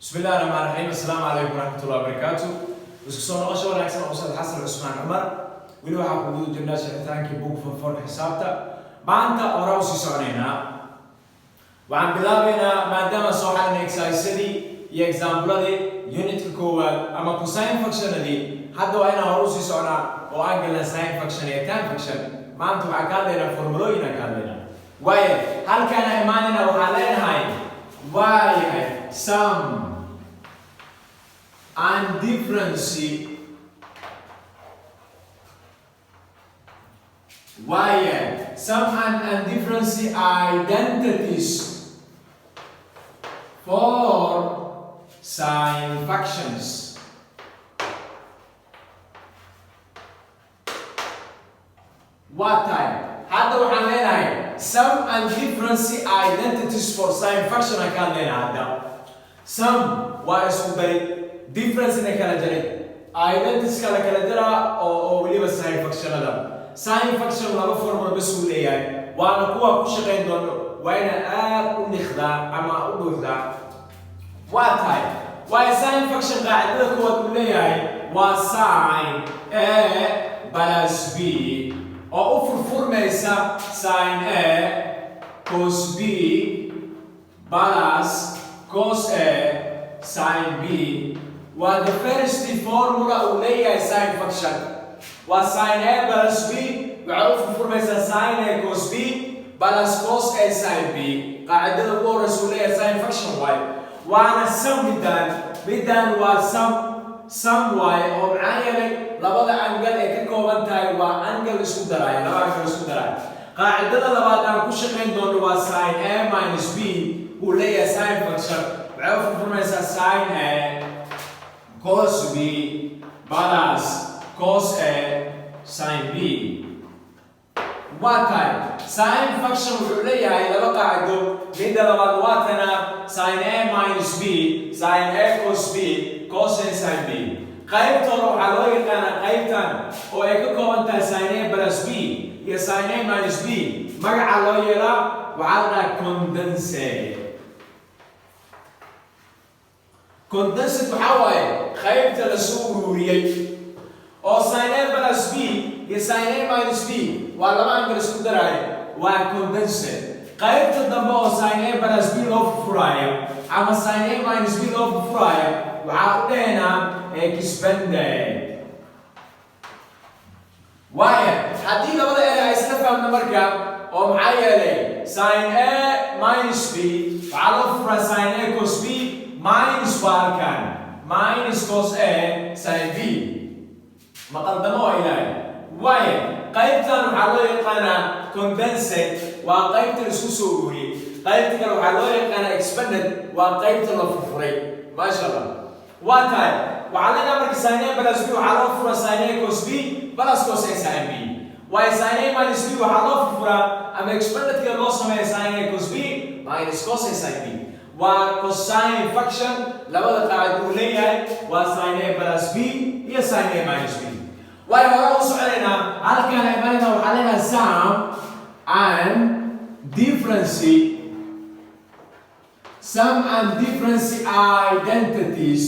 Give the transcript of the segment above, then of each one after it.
Bismi Illahi Raxmaan Raxiim. Assalaamu calaykum waraxmatullahi wabarakaatu. Isku soo noqosho wanaagsan, Ustaad Xasan Cusmaan Cumar. Weli waxaa ku guda jirnaa shixitaankii buug form 4-ka xisaabta. Maanta horaa usii soconaynaa. Waxaan bilaabaynaa, maadaama soo xalinay exercisadii iyo exampladii unitka koowaad ama cosine functionadii, hadda waa inaan hore usii socnaa oo aan galnaa sin function iyo tan function. Maanta waxaan ka hadlaynaa formulooyin aan ka hadlaynaa. Waayo, halkaana imaanayna, waxaan leenahay, waayahay, sum and difference. Waayahay, sum and difference identities for sine functions. Waa tahay, hadda waxaan leenahay sum and difference identities for sine function aan ka hadlaynaa hadda. Sum waa isku darid, difference na kala jarid, identities kala kala jaraa oo weliba sine functionada. Sine function laba formula bas uu leeyahay, waana kuwa ku shaqayn doono. Waa inaa aad u liqdaa ama u dhuuxdaa. Waa tahay, waayo, sine function qaacidada koowaad uu leeyahay waa sin a plus b oo u furfurmaysa sin a cos b plus cos a sin b. Waa the first formula uu leeyahay sin function, waa sin a plus b waxay u furfurmaysaa sin a cos b plus cos a sin b. Qaacidada ugu horeysa uu leeyahay sin function waayo, waana sum. Midaan waa sum. Sum waaye oo maxaa yeelay labada angle ay ka kooban tahay waa angle isku daraaya, laba angle isku daraaya. Qaacidada labaad aan ku shaqayn doono waa sin a minus b uu leeyahay sin function. Waxay u furfurmaysaa sin a cos b plus cos a sin b. Waa tahay, sin function wuxuu leeyahay laba qaacido. Midda labaad waa tana: sin a minus b, sin a cos b, cos a sin b. Qaybtooda waxaa loo yaqaanaa, qaybtan oo ay ka kooban tahay sin a plus b iyo sin a minus b, magaca loo yeelaa waxaa la dhahaa condensed. Condensed waxaa waaye qaybta la soo ururiyey oo sin a plus b iyo sin a minus b waa laba angle isku daraayo, waa condensed. Qaybta dambe oo sin a plus b loo furfuraayo ama sin a minus b loo furfuraayo waxaa u dhahaynaa expanded. Waaya, haddii labada ere ay isla fahmno marka, oo maxaa yeelay sin a minus b waxaa loo furfuraa sin a cos b minus, waa halkan, minus cos a sin b. Ma qaldamo? Waa Ilaahay. Waaya, qaybtan waxaa loo yaqaanaa condensed, waa qaybta la isku soo ururiyey. Qaybta kale waxaa loo yaqaanaa expanded, waa qaybta la furfuray. Maasha Allah. Waa tahay, waxaa leenaha marka sin a plus b waxaa loo furaa sin a cos b plus cos a sin b. Waayo, sin a minus b waxaa loo furfuraa ama expandedka loo sameeya sin a cos b minus cos a sin b. Waa cosine function. Labada qaacid uu leeyahay waa sin a plus b iyo sin a minus b. Waayo, hore u soconaynaa. Halkaan imanayna, waxaa leenahay sum and difference, sum and difference identities,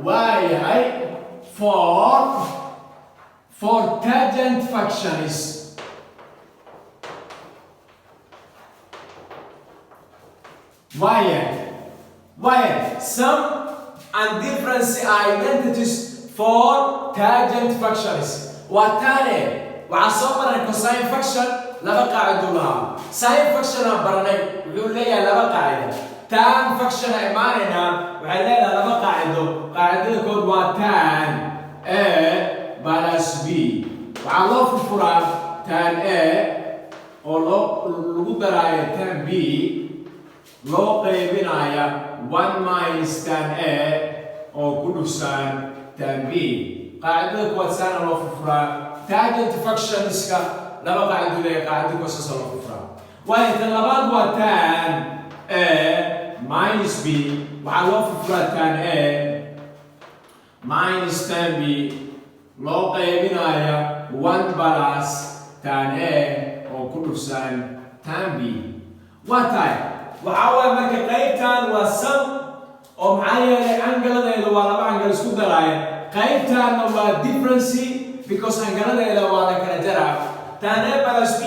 waayahay, for tangent functions. Waayahay, sum and difference identities for tangent functions waa taane. Waxaa soo baranay cosine function, laba qaaciduu lahaa. Sin function aan baranay, wuxuu leeyahay laba qaacido. Tan function aan imaanaynaa, waxay leedahay laba qaacido. Qaacidada kood waa tan a plus b waxaa loo furfuraa tan a oo loo lagu daraayo tan b, loo qaybinaya one minus tan a oo ku dhufsan tan b. Qaacidada kuwaad saana loo furfuraa. Tangent functionska laba qaacido leeyahay. Qaacidada kuwaad saasa loo furfuraa. Waayo, tan labaad waa tan a minus b. Waxaa loo furfuraa tan a minus tan b, loo qaybinaya one plus tan a oo ku dhufsan tan b. Waa tahay, waxaa waaye marka qaybtan waa sum. Oo maxaa yeelay, angle-adeeda waa laba angle isku daraaya. Qaybtaana waa difference because angle-adeeda waa la kala jaraa. Tan A plus B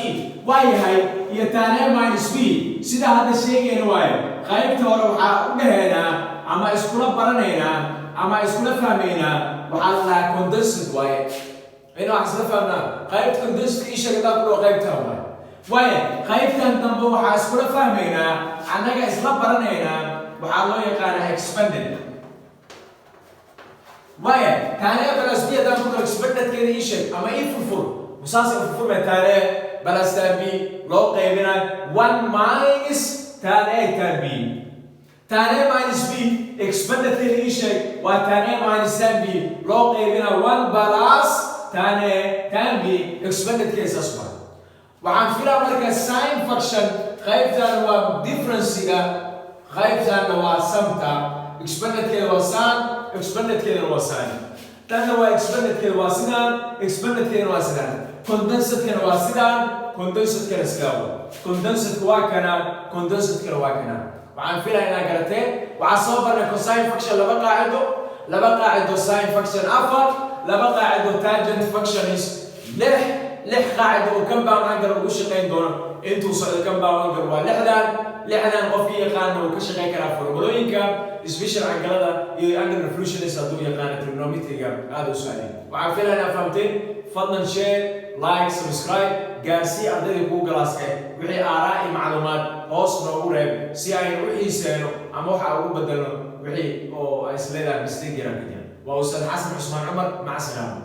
waa yahay iyo tan A minus B sida hadda sheegayna waaye. Qaybta hore waxaa u dhahaynaa ama iskula baranaynaa ama iskula fahmaynaa, waxaa la dhahaa condensed waaye. Ina wax isla fahmnaa, qaybta condensed ii sheeg hadaa ku dhaho, qaybtan waaye. Waaye, qaybtan dambe waxaa iskula fahmaynaa, annaga isla baranaynaa, waxaa loo yaqaanaa expanded waaye. Tan A plus B haddaan ku daro, expandedkeeda ii sheeg ama ii furfur, saasay furfurmay: tan A plus tan B loo qaybinayo one minus tan A tan B. Tan A minus B expandedkeeda ii sheeg, waa tan A minus tan B loo qaybinayo one plus tan A tan B. Expandedkeeda saas waa. Waxaan filaa marka sin function qaybtan waa differencega, qaybtanna waa sumta. Expandedkeeda waa sin, expandedkeedana waa sin. Tanna waa expandedkeeda waa sidaan, expandedkeedana waa sidaan. Condensedkana waa sidaan, condensedkana sidaa waa. Condensedka waa kana, condensedkana waa kana. Waxaan filaya inaa garateen. Waxaa soo barnay cosine function laba qaacido, laba qaacido sin function afar, laba qaacido tangent function is lix, lix qaacido uu compound angle ugu shaqayn doono intuu socdo compound angle waa lixdan. Lixdan qofkii yaqaana uu ka shaqayn karaa formulooyinka special angle-ada iyo angle revolutions hadduu yaqaano trigonometryga aada u sahlan. Waxaan filaya inaa fahamteen. Fadlan share, like, subscribe, gaarsii ardayda kuu galaaska. Wixii aaraa iyo macluumaad hoos noogu reeb si aynu u xiiseyno ama waxa ugu bedelno wixii oo ay isleedahay mistake yaraan ka jira. Waa Ustaad Xasan Cusmaan Cumar. Maca salaama.